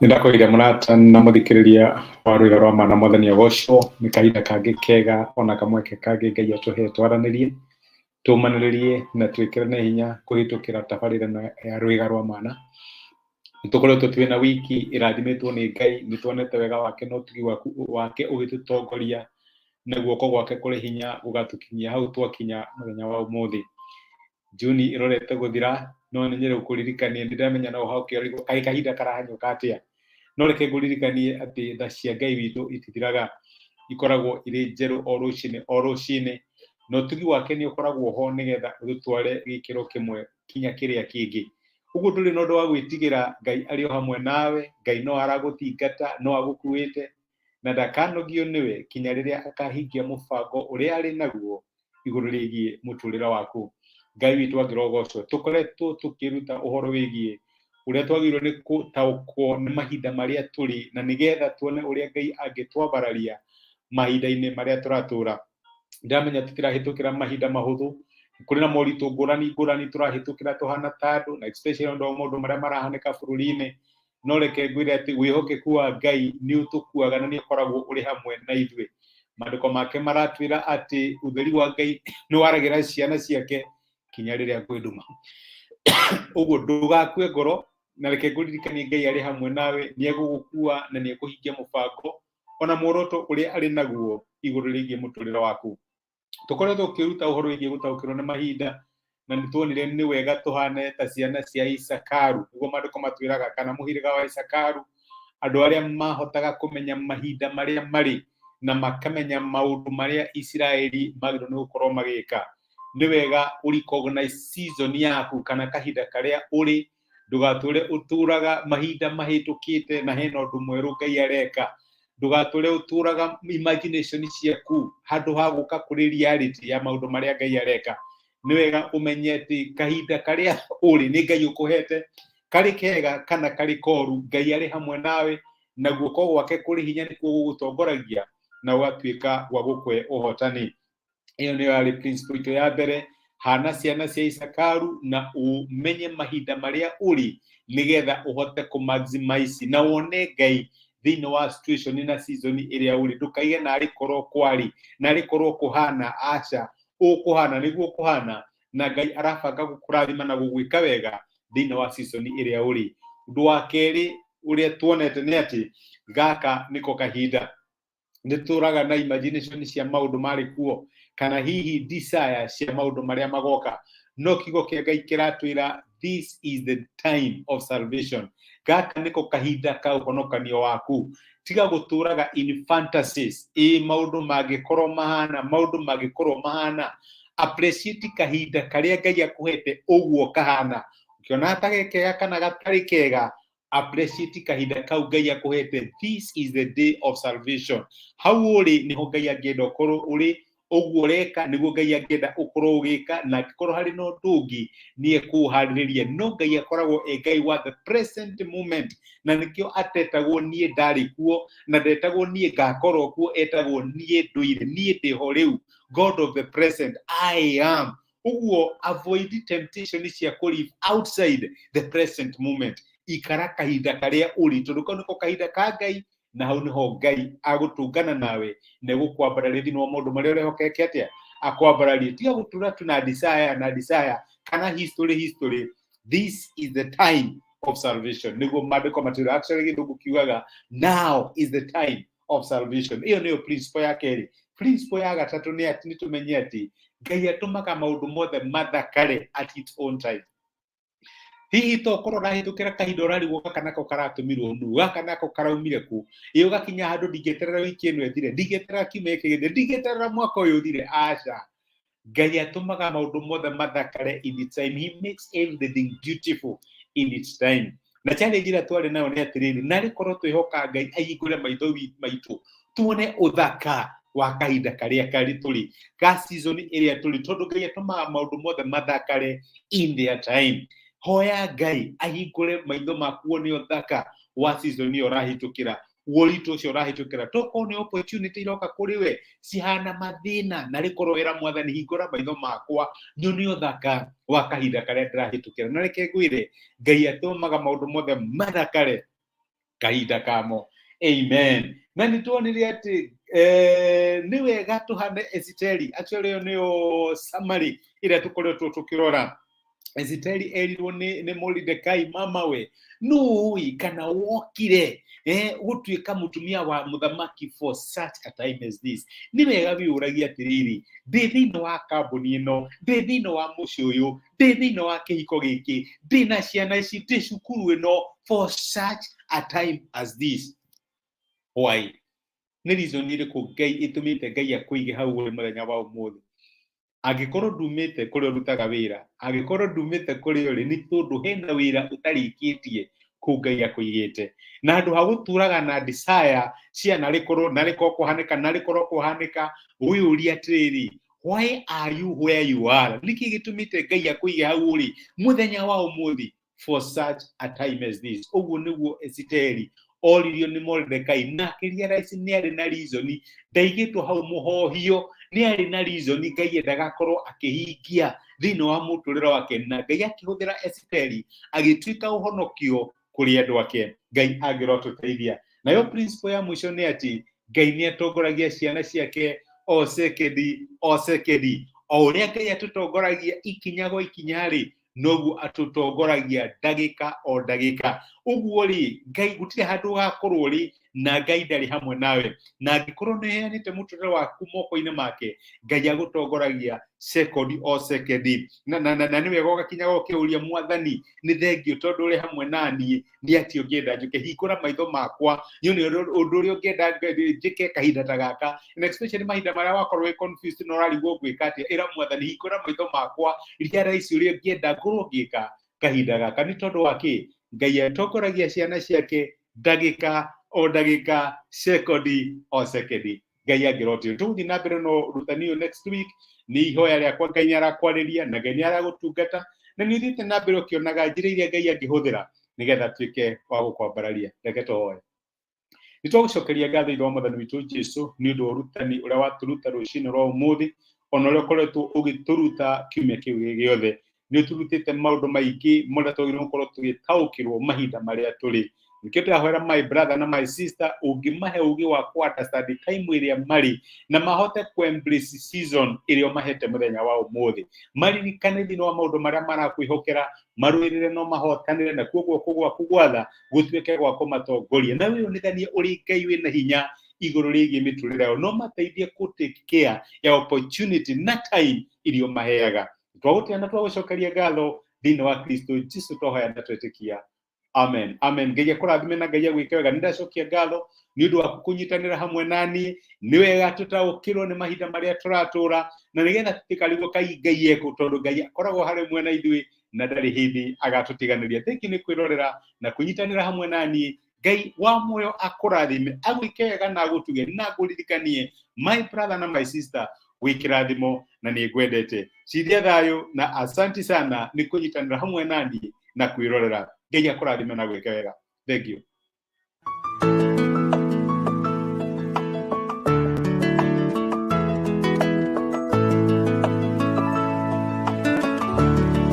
Nĩndakũgeithia mũrata na mũthikĩrĩria wa rwĩga rwa ma na mwathani agocwo. Nĩ kahinda kangĩ kega ona kamweke kangĩ Ngai atũhe twaranĩrie, tũmanĩrĩrie na twĩkĩrane hinya kũhĩtũkĩra tabarĩra ĩno ya rwĩga rwa mana. Nĩtũkoretwo twĩna wiki ĩrathimĩtwo nĩ Ngai, nĩtuonete wega wake na ũtugi wake ũgĩtũtongoria na guoko gwake kũrĩ hinya gũgatũkinyia hau twakinya mũthenya wa ũmũthĩ. Juni ĩrorete gũthira, no nĩ nyende gũkũririkania, nĩ ndĩramenya no ũhau kaĩ kahinda karahanyũka atĩa, no reke ngũririkanie atĩ tha cia Ngai witũ itithiraga, ikoragwo irĩ njerũ o rũcinĩ o rũcinĩ, na ũtugi wake nĩ ũkoragwo ho nĩgetha ũtũtware gĩkĩro kĩmwe kinya kĩrĩa kĩngĩ. Ũguo ndũrĩ na ũndũ wa gwĩtigĩra, Ngai arĩ o hamwe nawe, Ngai no aragũthingata, no agũkuĩte, na ndakanogio nĩwe kinya rĩrĩa akahingia mũbango ũrĩa arĩ naguo igũrũ rĩgiĩ mũtũrĩre waku. Ngai witũ angĩrogocwo. Tũkoretwo tũkĩruta ũhoro wĩgiĩ ũrĩa twagĩrĩirwo nĩ gũtaũkwo nĩ mahinda marĩa tũrĩ na nĩgetha tuone ũrĩa Ngai angĩtwambararia mahinda-inĩ marĩa tũratũra. Ndĩramenya tũtirahĩtũkĩra mahinda mahũthũ, kũrĩ na moritũ ngũrani ngũrani tũrahĩtũkĩra tũhana ta andũ, na especially ũndũ wa maũndũ marĩa marahanĩka bũrũri-inĩ. No reke ngwĩre atĩ wĩhokeku wa Ngai nĩ ũtũkuaga na nĩ ũkoragwo ũrĩ hamwe na ithuĩ. Maandĩko make maratwĩra atĩ ũtheri wa Ngai nĩ waragĩra ciana ciake kinya rĩrĩa kwĩ nduma. Ũguo ndũgakue ngoro, na reke ngũririkanie Ngai arĩ hamwe nawe, nĩ egũgũkua na nĩ ekũhingia mũbango ona muoroto ũrĩa arĩ naguo igũrũ rĩgiĩ mũtũrĩre waku. Tũkoretwo ũkĩruta ũhoro wĩgiĩ gũtaũkĩrwo nĩ mahinda, na nĩ tuonire nĩ wega tũhane ta ciana cia Isakaru, nĩguo maandĩko matwĩraga, kana mũhĩrĩga wa Isakaru, andũ arĩa mahotaga kũmenya mahinda marĩa marĩ na makamenya maũndũ marĩa Isiraeli magĩrĩirwo nĩ gũkorwo magĩka. Nĩ wega ũ recognize season yaku kana kahinda karĩa ũrĩ, ndũgatũre ũtũraga mahinda mahĩtũkĩte na hena ũndũ mwerũ Ngai areka. Ndũgatũre ũtũraga imagination ciaku handũ ha gũka kũrĩ reality ya maũndũ marĩa Ngai areka. Nĩ wega ũmenye atĩ kahinda karĩa ũrĩ nĩ Ngai ũkũhete, karĩ kega kana karĩ koru, Ngai arĩ hamwe nawe na guoko gwake kũrĩ hinya nĩkuo gũgũtongoragia na ũgatuĩka wa gũkũhe ũhotani. Ĩyo nĩyo yarĩ principle itũ ya mbere. Hana ciana cia Isakaru na ũmenye mahinda marĩa ũrĩ nĩgetha ũhote kũ maximize na wone Ngai thĩinĩ wa situation na season ĩrĩa ũrĩ. Ndũkaige narĩ korwo kwarĩ, narĩ korwo kũhana, aca, ũkũhana nĩguo kũhana, na Ngai arabanga gũkũrathima na gũgwĩka wega thĩinĩ wa season ĩrĩa ũrĩ. Ũndũ wa kerĩ ũrĩa tuonete nĩ atĩ gaka nĩko kahinda. Nĩ tũraga na imagination cia maũndũ marĩ kuo kana hihi desire cia maũndũ marĩa magoka, no kiugo kĩa Ngai kĩratwĩra this is the time of salvation. Gaka nĩko kahinda ka ũhonokanio waku. Tiga gũtũraga in fantasies, ĩ maũndũ mangĩkorwo mahana, maũndũ mangĩkorwo mahana. Appreciate kahinda karĩa Ngai akũhete ũguo kahana. Ũkĩona ta gekega kana gatarĩ kega, appreciate kahinda kau Ngai akũhete. This is the day of salvation. Hau ũrĩ nĩho Ngai angĩenda ũkorwo ũrĩ, ũguo ũreka nĩguo Ngai angĩenda ũkorwo ũgĩka, na angĩkorwo harĩ na ũndũ ũngĩ nĩ ekũũharĩrĩria. No Ngai akoragwo e Ngai wa the present moment, na nĩkĩo atetagwo niĩ ndarĩ kuo, na ndetagwo niĩ ngakorwo kuo, etagwo niĩ ndũire, niĩ ndĩho rĩu, God of the present, I am. Ũguo avoid temptation cia kũ live outside the present moment. Ikara kahinda karĩa ũrĩ, tondũ kau nĩko kahinda ka Ngai, na hau nĩho Ngai agũtũngana nawe na egũkwambararia thĩinĩ wa maũndũ marĩa ũrehokeke atĩa akwambararie. Tiga gũtũra tu na desire na desire kana history history. This is the time of salvation, nĩguo maandĩko matwĩra. Actually gĩthũngũ kiugaga now is the time of salvation. Ĩyo nĩyo principle ya kerĩ. Principle ya gatatũ nĩ atĩ nĩ tũmenye atĩ Ngai atũmaga maũndũ mothe mathakare at its own time. Hihi to ũkorwo ũrahĩtũkĩra kahinda ũrarigwo gaka nako karatũmirwo nũ, gaka nako karaumire kũ, ĩ ũgakinya handũ ndingĩeterera wiki ĩno ĩthire, ndingĩeterera kiumia gĩkĩ gĩthire, ndingĩeterera mwaka ũyũ ũthire. Aca, Ngai atũmaga maũndũ mothe mathakare in its time. He makes everything beautiful in its time. Na challenge ĩrĩa twarĩ nayo nĩ atĩrĩrĩ, narĩ korwo twĩhoka Ngai ahingũre maitho maitũ tuone ũthaka wa kahinda karĩa karĩ tũrĩ, ga season ĩrĩa tũrĩ, tondũ Ngai atũmaga maũndũ mothe mathakare in their time. Hoya Ngai ahingũre maitho maku wone ũthaka wa season ĩyo ũrahĩtũkĩra, ũritũ ũcio ũrahĩtũkĩra. Tokorwo nĩ opportunity iroka kũrĩ we cihana mathĩna, na rĩkorwo wĩra mwathani hingũra maitho makwa nyone ũthaka wa kahinda karĩa ndĩrahĩtũkĩra. Na reke ngwĩre, Ngai atũmaga maũndũ mothe mathakare Kahinda kamo. Amen. Na nĩ tuonire atĩ nĩ wega tũhane Esiteri. Actually ĩyo nĩyo summary ĩrĩa tũkoretwo tũkĩrora. Esiteri erirwo nĩ Moridekai mamawe, nũĩ kana wokire gũtuĩka mũtumia wa mũthamaki for such a time as this. Nĩ wega wĩyũragia atĩrĩrĩ, ndĩ thĩinĩ wa kambuni ĩno, ndĩ thĩinĩ wa mũciĩ ũyũ, ndĩ thĩinĩ wa kĩhiko gĩkĩ, ndĩ na ciana ici, ndĩ cukuru ĩno for such a time as this. Why? Nĩ reason ĩrĩkũ Ngai ĩtũmĩte Ngai akũige hau ũrĩ mũthenya wa ũmũthĩ? Angĩkorwo ndumĩte kũrĩa ũrutaga wĩra, angĩkorwo ndumĩte kũrĩa ũrĩ, nĩ tondũ hena wĩra ũtarĩkĩtie kũu Ngai akũigĩte. Na handũ ha gũtũraga na desire cia narĩkorwo narĩkorwo kũhanĩka narĩkorwo kũhanĩka, wĩyũrie atĩrĩrĩ, why are you where you are? Nĩkĩ gĩtũmĩte Ngai akũige hau ũrĩ mũthenya wa ũmũthĩ for such a time as this? Ũguo nĩguo Esiteri oririo nĩ Moridekai, na akĩrealize nĩ arĩ na reason, ndaigĩtwo hau mũhohio, nĩ arĩ na reason Ngai endaga akorwo akĩhingia thĩinĩ wa mũtũrĩre wake, na Ngai akĩhũthĩra Esiteri agĩtuĩka ũhonokio kũrĩ andũ ake. Ngai angĩrotũteithia. Nayo principle ya mũico nĩ atĩ Ngai nĩ atongoragia ciana ciake o sekendi o sekendi. O ũrĩa Ngai atũtongoragia ikinya gwa ikinya rĩ, noguo atũtongoragia ndagĩka o ndagĩka. Ũguo rĩ, Ngai gũtirĩ handũ ũgakorwo rĩ na Ngai ndarĩ hamwe nawe. Na angĩkorwo nĩ ũheanĩte mũtũrĩre waku moko-inĩ make, Ngai agũtongoragia sekondi o sekendi. Na nĩ wega ũgakinyaga ũkĩũria Mwathani, nĩ thengio tondũ ũrĩ hamwe na niĩ, nĩ atĩ ũngĩenda njũke, hingũra maitho makwa nyone ũndũ ũrĩa ũngĩenda njĩke kahinda ta gaka. And especially mahinda marĩa wakorwo wĩ confused na ũrarigwo ngwĩka atĩa, ĩra Mwathani, hingũra maitho makwa realize ũrĩa ũngĩenda ngorwo ngĩka kahinda gaka. Nĩ tondũ wa kĩ? Ngai atongoragia ciana ciake ndagĩka o ndagĩka, sekondi o sekendi. Ngai angĩrotio. Tũgũthiĩ na mbere no ũrutani ũyũ next week. Nĩ ihoya rĩakwa Ngai nĩ arakwarĩria na Ngai nĩ aragũtungata, na nĩ ũthiĩte na mbere ũkĩonaga njĩra iria Ngai angĩhũthĩra nĩgetha atuĩke wa gũkwambararia. Reke tũhoe. Nĩ twagũcokeria ngatho Ithe wa Mwathani witũ Jesu nĩ ũndũ wa ũrutani ũrĩa watũruta rũcinĩ rwa ũmũthĩ, ona ũrĩa ũkoretwo ũgĩtũruta kiumia kĩu gĩothe. Nĩ ũtũrutĩte maũndũ maingĩ marĩa twagĩrĩirwo gũkorwo tũgĩtaũkĩrwo mahinda marĩa tũrĩ. Nĩkĩo ndĩrahoera my brother na my sister, ũngĩmahe ũgĩ wa kũ understand time ĩrĩa marĩ na mahote kũ embrace season ĩrĩa ũmahete mũthenya wa ũmũthĩ, maririkane thĩinĩ wa maũndũ marĩa marakwĩhokera, marũĩrĩre no mahotanĩre, na kuo guoko gwaku gwatha gũtuĩke gwa kũmatongoria, na wĩyonithanie ũrĩ Ngai wĩna hinya igũrũ rĩgiĩ mĩtũrĩre yao, no mateithie kũ take care ya opportunity na time iria ũmaheaga. Twagũtĩa na twagũcokeria ngatho thĩinĩ wa Kristo Jesu twahoya na twetĩkia. Amen. Amen. Ngai akũrathime na Ngai agwĩke wega. Nĩ ndacokia ngatho nĩ ũndũ waku kũnyitanĩra hamwe na niĩ. Nĩ wega tũtaũkĩrwo nĩ mahinda marĩa tũratũra, na nĩgetha tũtikarigwo kai Ngai ekũ, tondũ Ngai akoragwo harĩ mwena ithuĩ na ndarĩ hĩndĩ agatũtiganĩria. Thengiũ nĩ kwĩrorera na kũnyitanĩra hamwe na niĩ. Ngai wa muoyo akũrathime, agwĩke wega na agũtuge, na ngũririkanie my brother na my sister, wĩ kĩrathimo na nĩ ngwendete. Cithia thayũ na asanti sana nĩ kũnyitanĩra hamwe na niĩ na kwĩrorera. Ngai akũrathime na gwĩke wega. Thank you.